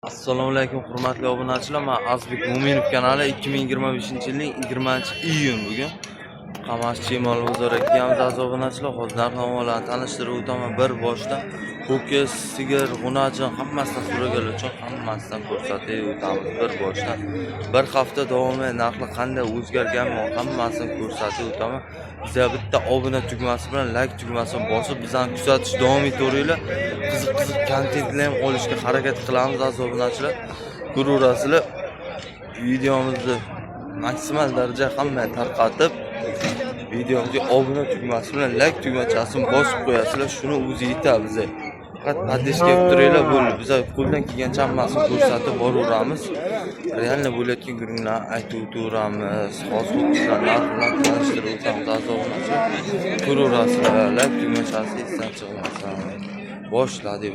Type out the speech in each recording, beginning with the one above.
Assalomu alaykum, hurmatli obunachilar. Men Azbek Mo'minov kanali. 2025-yilning 20-iyun, bugun Qamash Chimol bozoriga kelganmiz, aziz obunachilar. Hozir narx-navolarni tanishtirib o'taman bir boshda. Ho'kiz, sigir, g'unajin, hammasidan so'raganlar uchun hammasidan ko'rsatib o'tamiz bir boshdan. Bir hafta davomida narxlar qanday o'zgarganmi, hammasini ko'rsatib o'taman. Bizga bitta obuna tugmasi bilan layk tugmasini bosib, bizani kuzatish davom etaveringlar. Qiziq qiziq kontentlar ham olishga harakat qilamiz, aziz obunachilar. Ko'raverasizlar. Videomizni maksimal daraja hamma tarqatib, videomizga obuna tugmasi bilan layk tugmachasini bosib qo'yasizlar. Shuni o'zi yetadi bizga. Faqat поддержка qilib turinglar, bo'ldi. Biz qo'ldan kelgancha hammasini ko'rsatib boraveramiz. Реально bo'layotgan gurunglarni aytib o'taveramiz. Hozir ho'kizlar narxi bilan tanishtirib o'tamiz, aziz obunachilar. Ko'raverasizlar, layk tugmachasi esdan chiqmasin. Boshladik.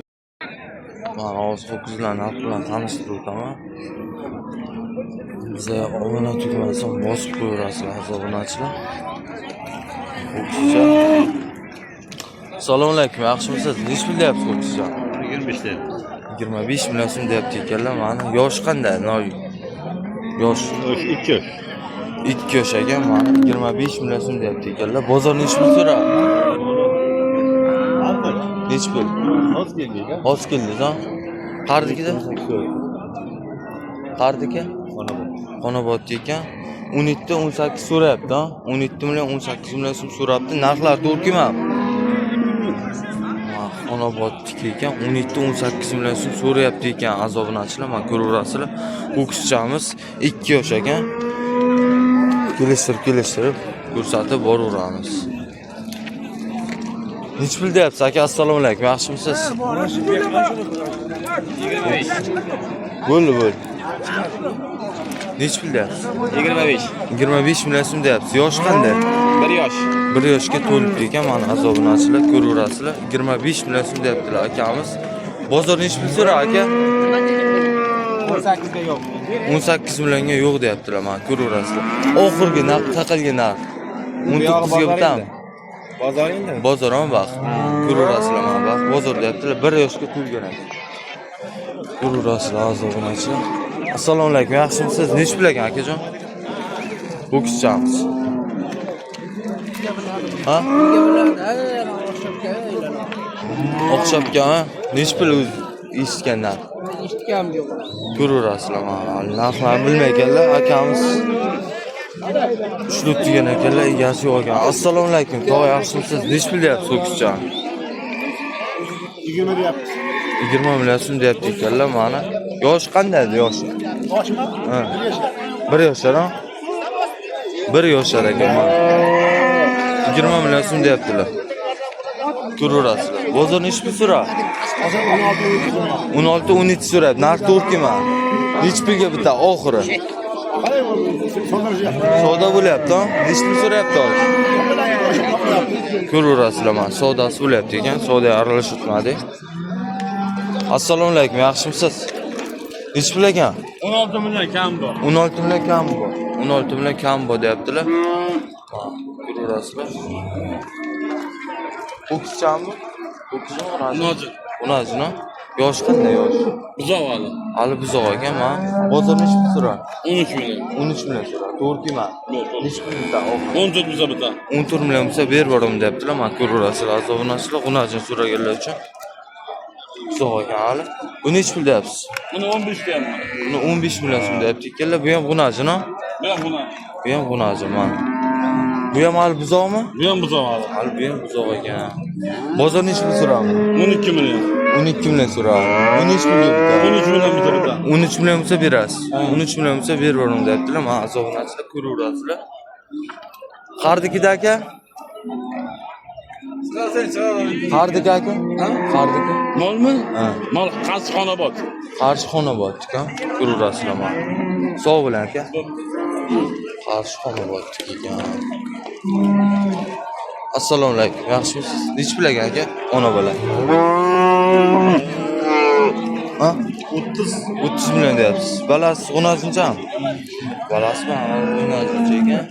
Mana, hozir ho'kizlar narxi bilan tanishtirib o'taman. Biza obuna tugmasini bosib qo'yaverasizlar, aziz obunachilar. Ho'kizcha. Assalomu alaykum, yaxshimisiz? Nechi pul deyapsiz, ho'kizcha? 25 deyapti. 25 million so'm deyapti ekanlar. Mana, yoshi qanday? No, yosh. Yosh 2 yosh. 2 yosh ekan, mana, 25 million so'm deyapti ekanlar. Bozor nechi pul so'radi? Nechi pul? Hozir keldik. Hozir keldingiz, ha? Qayerdikida? Qayerdiki? Xonobodda ekan. 17 18 so'rayapti, ha? 17 million, 18 million so'm so'rabdi. Narxlar to'g'ri kelmabdi. Xonobodniki ekan, 17 18 million so'm so'rayapti ekan, aziz obunachilar, mana, ko'raverasizlar. Ho'kizchamiz 2 yosh ekan. Kelishtirib, kelishtirib ko'rsatib boraveramiz. Nechi pul deyapsiz, aka? Assalomu alaykum, yaxshimisiz? 25. Bo'ldi, bo'ldi. Nechi pul deyapsiz? 25. 25 million so'm deyapsiz. Yoshi qanday? 1 yosh. 1 yoshga to'libdi ekan, mana, aziz obunachilar, ko'raverasizlar. 25 million so'm deyaptilar akamiz. Bozor nechi pul so'radi, aka? 18 ga yo'q. 18 millionga yo'q deyaptilar, mana, ko'raverasizlar. Oxirgi narx, taqalgan narx. 19 ga bitami? Bozor endi. Bozor ham vaqt. Ko'raverasizlar, mana, vaqt. Bozor deyaptilar. 1 yoshga to'lgan ekan. Ko'raverasizlar, aziz obunachilar. Assalomu alaykum, yaxshimisiz? Nechi pul ekan, akajon? Ho'kizchamiz. Ha? O'xshabgan, ha? Nechi pul o'zi eshitgan narx? Eshitganim yo'q. Ko'raverasizlar, mana, narxlarni bilmay ekanlar, akamiz ushlab turgan ekanlar, egasi yo'q ekan. Assalomu alaykum, tog'a, yaxshimisiz? Nechi pul deyapsiz, ho'kizcha? 20 deyapmiz. 20 million so'm deyapti ekanlar, mana. Yoshi qanday edi, yoshi? Yoshmi? Ha. 1 yoshar, ha? 1 yoshar ekan, mana. 20 million so'm deyaptilar. Ko'raverasizlar. Bozor nechi pul so'radi? Hozir 16. 16 17 so'rayapti. Narx to'g'ri kelmadi. Nechi pulga bitadi oxiri? Qalay bo'ldi? Savdo bo'lyapti, ha? Nechi pul so'rayapti hozir? Ko'raverasizlar, mana, savdosi bo'lyapti ekan. Savdoga aralashib o'tmadik. Assalomu alaykum, yaxshimisiz? Nechi pul ekan? 16 million kam bor. 16 million kam bor. 16 million kam bor deyaptilar. Mana, ko'raverasizlar. Ho'kizchami? Ho'kizmi? Unojin. Unajin, ha? Yoshi qanday, yoshi? Buzov hali. Hali buzoq ekan, mana. Bozor nechi pul so'radi? 13 million. 13 million so'radi. To'g'ri kelmadi. Yo'q, to'g'ri. Nechi pul bitadi oxiri? 14 bo'lsa bitadi. 14 million bo'lsa berib yuboraman deyaptilar. Mana, ko'raverasizlar, aziz obunachilar, unajin so'raganlar uchun. Buzoq ekan hali. Bu nechi pul deyapsiz? Buni 15 deyapman. Buni 15 million so'm deyapti ekanlar. Bu ham g'unajin, ha? Bu ham buni. Bu ham g'unajin, mana. Bu ham hali buzoqmi? Bu ham buzov hali. Hali bu ham buzoq ekan. Bozor nechi pul so'radi? 12 million. 12 million so'radi. Bu nechi pulga bitadi? 13 million bo'lsa bitadi. 13 million bo'lsa berasiz. 13 million bo'lsa berib yuboraman deyaptilar. Mana, aziz obunachilar, ko'raverasizlar. Qayerdikida, aka? Qayerdiki, aka? Qayerdiki? Molmi? Ha. Mol Qarshi, Xonobod. Qarshi, Xonobod ekan. Ko'raverasizlar, mana. Sog' bo'ling, aka. Qarshi, Xonobod ekan. Assalomu alaykum. Yaxshimisiz? Nechi pul ekan, aka? Ona bola. Ha? 30. 30 million deyapsiz. Balasi g'unazinchami? Balasi mana g'unazincha ekan.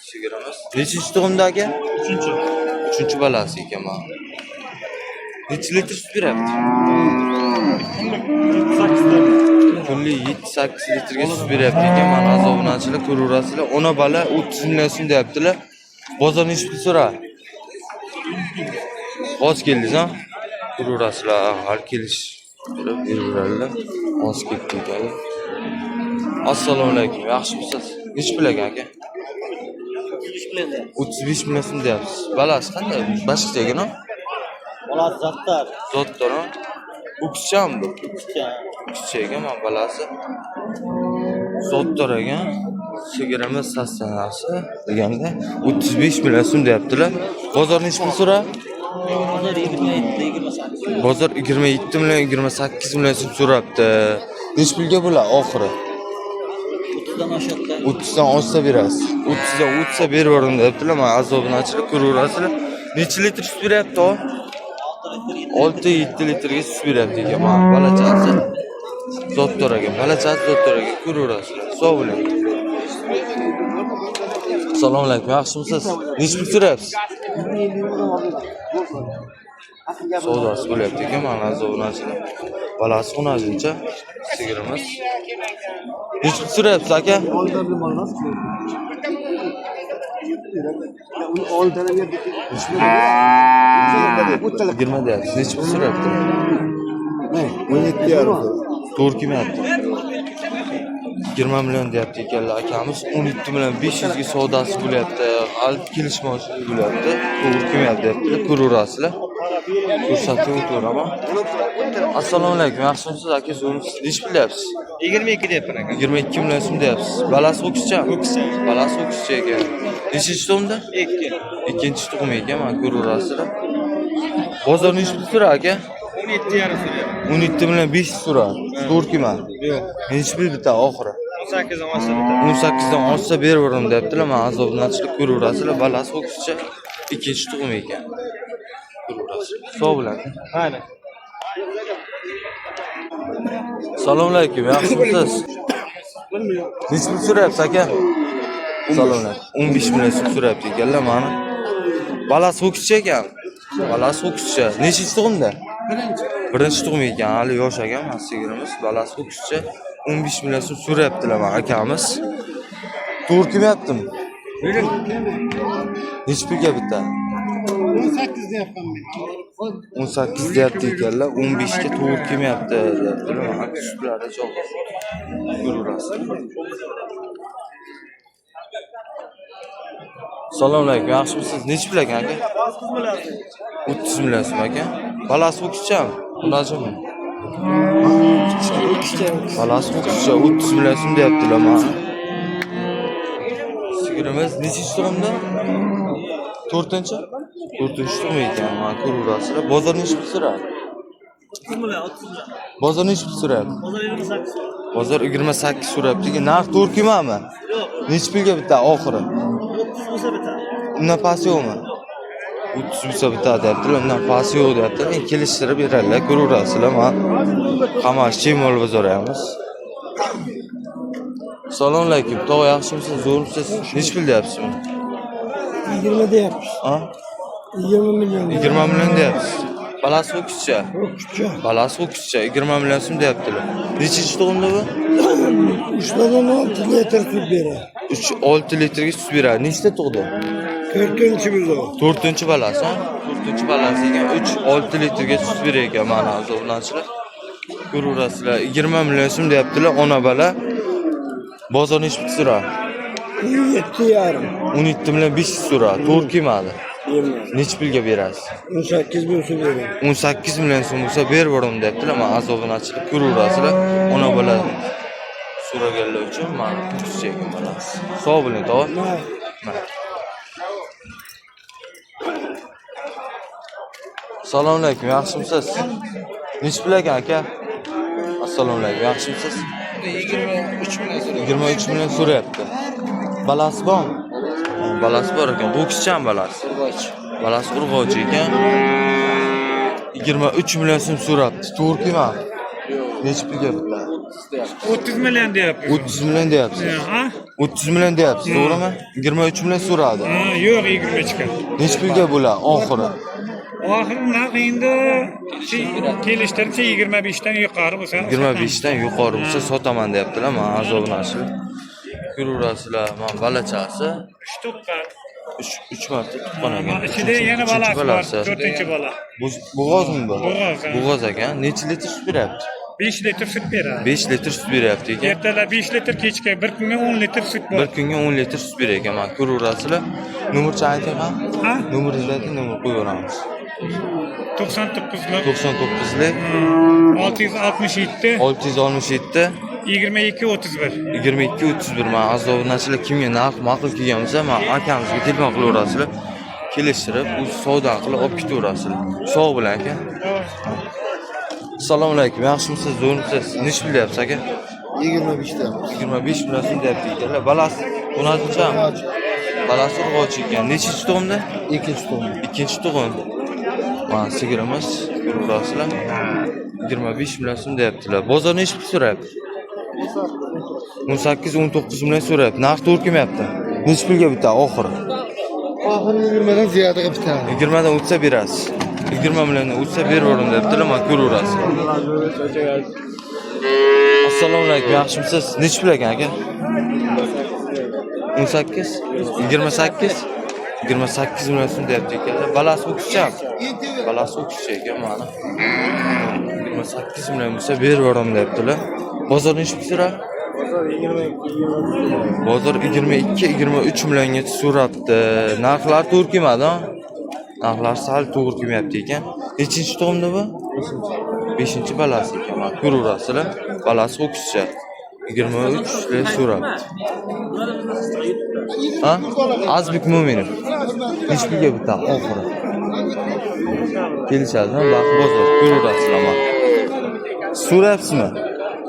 Sigirimiz. Nechinchi tug'imda, aka? 3. Uchinchi balasi ekan, mana. Nechi litr sut beryapti? 8 ta. Kunlik 7-8 litrga sut beryapti ekan. Mana, aziz obunachilar, ko'raverasizlar. Ona bola 30 million so'm deyaptilar. Bozor nechi pul so'radi? Hozir keldingiz, ha? Ko'raverasizlar, hali kelish qilib beraveradilar. Hozir kelibdi ekan. Assalomu alaykum. Yaxshimisiz? Nechi pul ekan, aka? 35 million so'm deyapsiz. Balasi qanday? Boshqacha ekan, Bolasi zotdor. Zotdor, O'kizchami bu? O'kizcha ekan, mana balasi. Zotdor ekan. Sigirimiz sastanasi deganda 35 million so'm deyaptilar. Bozor nechi pul so'radi? Bozor 27, 28. Bozor 27 million, 28 million so'm so'rabdi. Nechi pulga bo'ladi oxiri? 30dan oshadi. 30 dan oshsa berasiz. 30 dan o'tsa berib yuboring deyaptilar. Mana, aziz obunachilar, ko'raverasizlar. Necha litr sut beryapti o? 6-7 litrga sut beryapti ekan. Mana balachasi zotdor ekan. Balachasi zotdor ekan. Ko'raverasizlar. Sog' bo'ling. Assalomu alaykum. Yaxshimisiz? Necha pul so'rayapsiz? Savdosi bo'lyapti ekan, mana, aziz obunachilar. Balasi xunajincha sigirimiz. Necha pul so'rayapsiz, aka? Yigirma deyapsiz. Necha pul so'rayapti? 17,5. To'g'ri kelmayapti. 20 million deyapti ekanlar akamiz. 17 million 500 ga savdosi bo'lyapti. Hali kelishmovchilik bo'lyapti. To'g'ri kelmayapti deyaptilar. Ko'raverasizlar. Ko'rsatib o'taveraman. Assalomu alaykum. Yaxshimisiz, aka? Zo'rmisiz? Necha pul deyapsiz? 22 deyapman aka. 22 million so'm deyapsiz. Balasi o'kizcha? O'kizcha. Balasi o'kizcha ekan. Nechinchi tug'imda? 2. Ikkinchi tug'im ekan, mana ko'raverasizlar. Bozor necha pul so'radi, aka? 17,5 so'rayapman. 17 million 500 so'radi. To'g'ri kelmadi. Yo'q. Necha pul bitadi oxiri? 18 dan oshsa bitadi. 18 dan oshsa berib yuboraman deyaptilar. Mana, aziz obunachilar, ko'raverasizlar. Balasi o'kizcha, ikkinchi tug'im ekan. Ko'raverasizlar. Sog' bo'ling. Mayli. Assalomu alaykum. Yaxshimisiz? Necha pul so'rayapsiz, aka? Assalomu alaykum. 15 million so'm so'rayapti ekanlar mana. Balasi o'kizcha ekan. Balasi o'kizcha. Nechinchi tug'imda? Birinchi. Birinchi tug'im ekan, hali yosh ekan mana sigirimiz. Balasi o'kizcha 15 million so'm so'rayaptilar mana akamiz. To'g'ri kelmayaptimi? Necha pulga bitta? 18 deyapman men. 18 deyapti ekanlar, 15 ga to'g'ri kelmayapti deyaptilar. Mana sutlari cho'g'. Ko'raverasiz. Assalomu alaykum, yaxshimisiz? Necha pul ekan, aka? 30 million so'm aka. Balasi o'kizchami? Unachimi? Balasi o'kizcha 30 million so'm deyaptilar mana. Sigirimiz nechinchi tug'imda? To'rtinchi? To'rtinchi tug'im ekan, mana ko'raverasizlar. Bozor necha pul so'radi? 30 million, 30 million. Bozor necha pul so'rayapti? Bozor 28 so'rayapti. Bozor 28 so'rayapti. Narx to'g'ri kelmadimi? Yo'q. Necha pulga bitadi oxiri? 30 bo'lsa bitadi. Undan pasti yo'qmi? 30 bo'lsa bitadi deyaptilar, undan pasti yo'q deyaptilar. Endi kelishtirib beradilar, ko'raverasizlar. Mana Qamash Chimol bozoramiz. Assalomu alaykum. Tog'a, yaxshimisiz? Zo'rmisiz? Necha pul deyapsiz? 20 deyapmiz. Ha? 20 million. 20 million deyapsiz. Balasi o'kizcha. O'kizcha. Balasi o'kizcha 20 million so'm deyaptilar. Nechinchi tug'imda bu? 3dan 6 litr sut beradi. 3 6 litrga sut beradi. Nechta tug'di? 4-chi buzov. To'rtinchi balasi, ha? To'rtinchi balasi ekan, 3-6 litrga sut berar ekan, mana aziz obunachilar. Ko'raverasizlar, 20 million so'm deyaptilar, ona bola. Bozor nechi pul so'radi? 17,5. 17 million 500 so'radi. To'g'ri kelmadi. Necha pulga berasiz? 18 bo'lsa beraman. 18 million so'm bo'lsa berib yuboraman deyaptilar. Mana aziz obunachilar, ko'raverasizlar. Ona bola so'raganlar uchun mana o'kizcha ekan balasi. Sog' bo'ling, tog'a. Mana. Assalomu alaykum, yaxshimisiz? Necha pul ekan, aka? Assalomu alaykum, yaxshimisiz? 23 million so'rayapti. 23 million so'rayapti. Balasi bormi? Balasi bor ekan. Ho'kizchami balasi? Balasi urg'ochi ekan. 23 million so'm so'rabdi. To'g'ri kelmadi. Necha pulga bitadi? 30 million deyapmiz. 30 million deyapsiz. Ha? 30 million deyapsiz, to'g'rimi? 23 million so'radi. Ha, yo'q, 20 chiqadi. Necha pulga bo'ladi oxiri? Oxir narx endi kelishtirsa 25 dan yuqori bo'lsa. 25 dan yuqori bo'lsa sotaman deyaptilar. Mana azobnashlar. Ko'raverasizlar, mana balachasi 3 tuqqan. 3 marta tuqqan ekan. Ichida yana Uchinchi bolasi bor, 4-chi bola. Bo'g'ozmi bu? Bo'g'oz, ha. Bo'g'oz ekan. Necha litr sut beryapti? 5 litr sut beradi. 5 litr sut beryapti ekan. Ertalab 5 litr, kechga bir kunga 10 litr sut bor. Bir kunga 10 litr sut berar ekan. Mana ko'raverasizlar. Nomercha ayting ha? Ha? Nomeringizni ayting, nomer qo'yib yuboramiz. 99lik 99lik 667 667 22 31. 22 31. Mana aziz obunachilar, kimga narx ma'qul kelgan bo'lsa, mana akamizga telefon qilaverasizlar. Kelishtirib, o'zi savdo qilib olib ketaverasizlar. Sog' bilan aka. Assalomu alaykum. Yaxshimisiz, zo'rmisiz? Nechi pul deyapsiz aka? 25 ta. 25 million so'm deyapti ekanlar. Balasi o'naltinchi. Balasi urg'ochi ekan. Nechinchi tug'imda? Ikkinchi tug'im. Ikkinchi tug'im. Mana sigirimiz, ko'raverasizlar. 25 million so'm deyaptilar. Bozor nechi pul so'rayapti? 18-19 million so'rayapti. Narx to'g'ri kelmayapti. Nechi pulga bitadi oxiri? Oxiri 20 dan ziyoda qilib bitadi. 20 dan o'tsa berasiz. 20 milliondan o'tsa beraverim debdilar, mana ko'raverasiz. Assalomu alaykum, yaxshimisiz? Nechi pul ekan aka? 18 28 28 million so'm deyapti ekanlar. Balasi o'kizcha. Balasi o'kizcha ekan mana. 28 million bo'lsa beraverim deyaptilar. Bozor nechi pul so'radi? Bozor 22-23 milliongacha so'rabdi. Narxlar to'g'ri kelmadi, ha? Narxlar sal to'g'ri kelmayapti ekan. Nechinchi tug'imda bu? 5-chi balasi ekan. Mana ko'raverasizlar. Balasi ho'kizcha. 23 lira so'rabdi. Ha? Azbek Mo'minov. Nechi pulga bitadi oxiri? Kelishadimi? Baxt bozor ko'raverasizlar mana. So'rayapsizmi?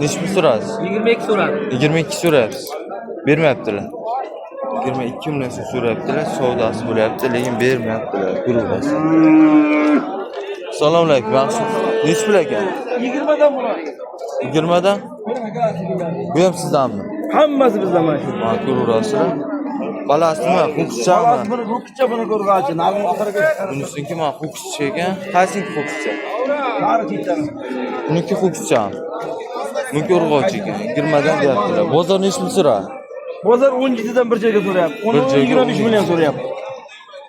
Nechi pul so'rasiz? 22 so'radi. 22 so'rayapsiz. Bermayaptilar. 22 million so'm so'rayaptilar, savdosi bo'lyapti, lekin bermayaptilar. Ko'raverasiz. Assalomu alaykum, yaxshimisiz? Nechi pul ekan? 20 dan bo'ladi. 20 dan? Bu ham sizdanmi? Hammasi bizdan mana shu. Mana ko'raverasizlar. Balasi nima? Ho'kizchami? Buni ho'kizcha, buni ko'rg'achi. Narxi oxiriga Bunisiniki mana ho'kizcha ekan. Qaysiniki ho'kizcha? Nari ketadi. Buniki ho'kizcha. Buniki urg'ochi ekan. 20 dan deyaptilar. Bozor nechi pul so'radi? Bozor 17 dan bir joyga so'rayapti. Bir joyga 25 million so'rayapti.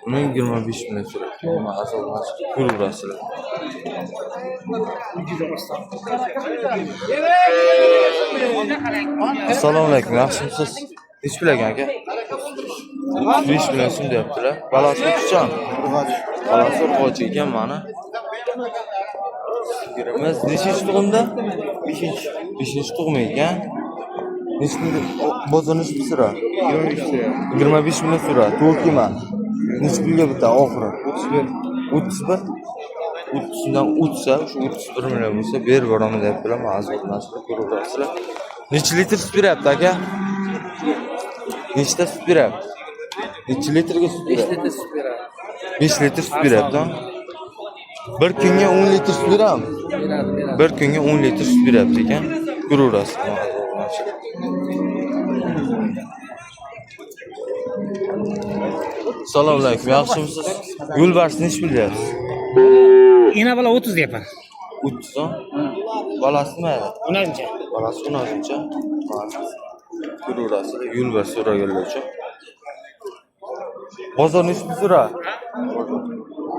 Uni 25 million so'rayapti. Mana azoblar ko'raverasizlar. Assalomu alaykum, yaxshimisiz? Nechi pul ekan aka? 35 million so'm deyaptilar. Balasi o'kizchami? Balasi urg'ochi ekan mana. Sigirimiz nechinchi tug'imda? 5-chi. 5-chi tug'im ekan. Nechi pul bozor nechi pul so'radi? 25 million so'radi. To'g'ri kelmadi. Nechi pulga bitadi oxiri? 31. 31? 30 dan o'tsa, shu 31 million bo'lsa berib yuboraman deyaptilar. Mana aziz obunachilar ko'raverasizlar. Necha litr sut beryapti aka? Nechta sut beryapti? Necha litrga sut beryapti? 5 litr sut beradi. 5 litr sut beryapti. Ha? Bir kunga 10 litr sut beradimi? Beradi, beradi. Bir kunga 10 litr sut beryapti ekan. Ko'raverasiz. Mana aziz obunachilar. Assalomu alaykum, yaxshimisiz? Yo'lbars nechi pul deyapsiz? Ena bola 30 deyapman. 30 ha? Balasi nima edi? O'ninchi. Balasi 16-chi. Ko'raverasizlar, yo'lbars so'raganlar uchun. Bozor nechi pul so'radi?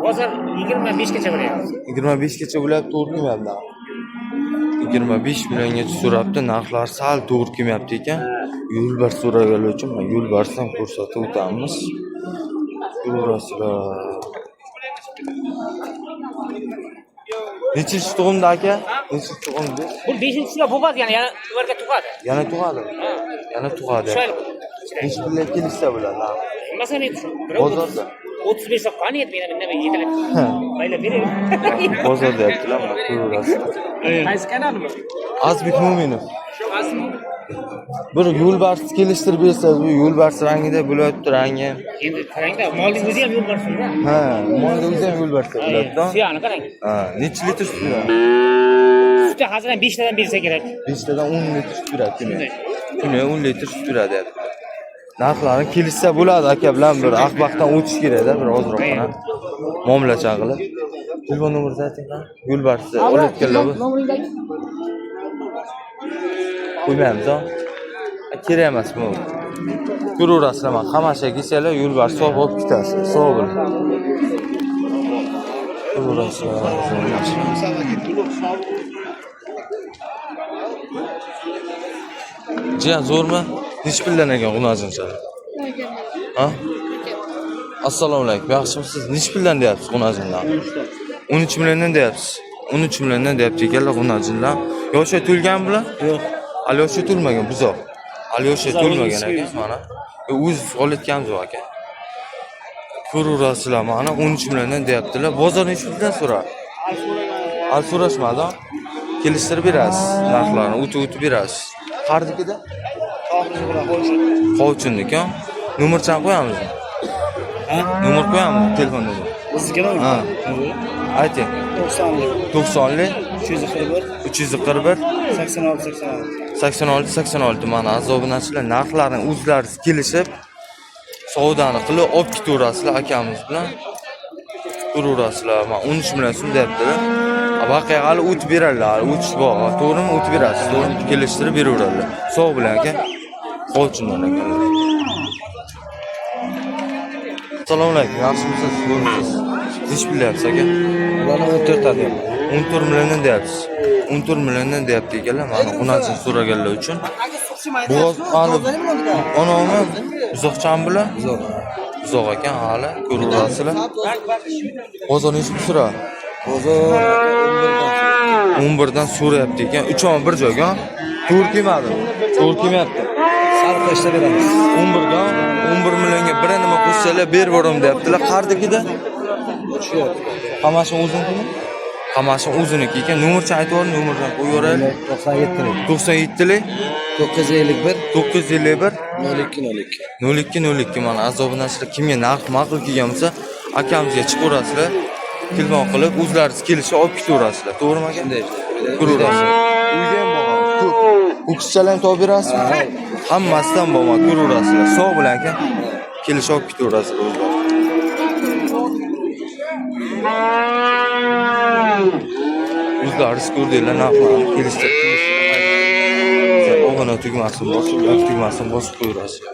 Bozor 25 gacha bo'lyapti. 25 gacha bo'lyapti, to'g'ri kelmayapti narx. 25 milliongacha so'rabdi, narxlar sal to'g'ri kelmayapti ekan. Yo'lbars so'raganlar uchun mana yo'lbarsni ham ko'rsatib o'tamiz. Ko'raverasizlar. Nechinchi tug'imda aka? Nechinchi tug'imda? Bu 5-chisida bo'lmadi, yana yana ularga tug'adi. Yana tug'adi. Yana tug'adi. Shu yil Nechi pulga kelishsa bo'ladi narx? Masalan, Bozorda. 35 soqqani yetmaydi, indamay yetilib. Mayli beraylik. Bozor deyaptilar, mana ko'raverasizlar. Qaysi kanal bu? Azbek Mo'minov. Bir yo'lbars kelishtirib bersangiz, bu yo'lbars rangida bo'lyapti rangi. Endi qarang-da, molning o'zi ham yo'lbarsda. Ha, molni o'zi ham yo'lbarsda bo'lyapti. Suyani qarang. Ha, necha litr sut beradi? Sutni hozir ham 5 tadan bersa kerak. 5 tadan 10 litr sut beradi kuniga. Kuniga 10 litr sut beradi deyapti. Narxlarni kelishsa bo'ladi aka bilan bir ahbaqdan o'tish kerakda bir ozroqgina muomalacha qilib. Telefon nomerini ayting ha. Yo'lbarsni olayotganlar bu. Qo'ymaymiz ha. Kerak emas bu. Ko'raverasizlar, mana Qamashiga kelsanglar yo'lbars sog' olib ketasiz. Sog' bo'ling. Ko'raverasizlar. Jiyan zo'rmi? Nechi puldan ekan g'unajinchalar? Ha? Assalomu alaykum. Yaxshimisiz? Nechi puldan deyapsiz g'unajinlar? 13 milliondan deyapsiz. 13 milliondan deyapti ekanlar g'unajinlar. Yoshi to'lgan bular? Yo'q. Hali yoshi to'lmagan buzoq. Hali yoshi to'lmagan ekan mana. O'z olayotganimiz yo'q aka. Ko'raverasizlar mana 13 milliondan deyaptilar. Bozor nechi puldan so'radi? Hali so'rashmadi. Kelishtirib berasiz narxlarni, o'tib berasiz. Qarnikida? Qovuchinniki. Nomerchani qo'yamizmi? Nomer qo'yamizmi? Telefon nomeri. Biznikimi? Ha. Ayting. 90lik, 90lik 341, 341 86 86. 86 86. Mana aziz obunachilar, narxlarni o'zlari kelishib savdoni qilib olib ketaverasizlar akamiz bilan. Ko'raverasizlar. Mana 13 million so'm deyaptilar. Baqiya hali o'tib beradilar, hali o'tish bor. To'g'rimi? O'tib berasiz, to'g'rimi? Kelishtirib beraveradilar. Sog' bo'ling aka. Qolchindan akalar. Assalomu alaykum. Yaxshimisiz? Zo'rmisiz? Nechi pul deyapsiz aka? Ularni 14 ta deyapman. 14 milliondan deyapsiz. 14 milliondan deyapti ekanlar. Mana xunajin so'raganlar uchun. Bo'g'oz hali onomi buzoqchami bular? Buzoq. Buzoq ekan hali ko'raverasizlar. Bozor nechi pul so'radi? Bozor 11 dan so'rayapti ekan. Uchovi bir joyga. To'g'ri kelmadi. To'g'ri kelmayapti. Sariq ishlab beramiz. 11 dan 11 millionga biri nima qo'shsalar berib yuboraman deyaptilar. Qardikida? Hammasi o'zinikimi? Hammasi o'ziniki ekan. Nomercha aytib yuboring, nomerdan qo'yib yuboraylik. 97lik 97lik 951 951 02 02. 02 02. Mana aziz obunachilar, kimga narx ma'qul kelgan bo'lsa, akamizga chiqaverasizlar. Telefon qilib, o'zlaringiz kelishib olib ketaverasizlar. To'g'rimi aka? Ko'raverasizlar. Uyga ham boramiz. Ko'p. Ho'kizchalar ham topib berasizmi? Hammasidan borman, ko'raverasizlar. Sog' bo'ling aka. Kelishib olib ketaverasizlar o'zlari. O'zlaringiz ko'rdinglar narxlarni kelishtirib. Obuna tugmasini bosib, like tugmasini bosib qo'yaverasizlar.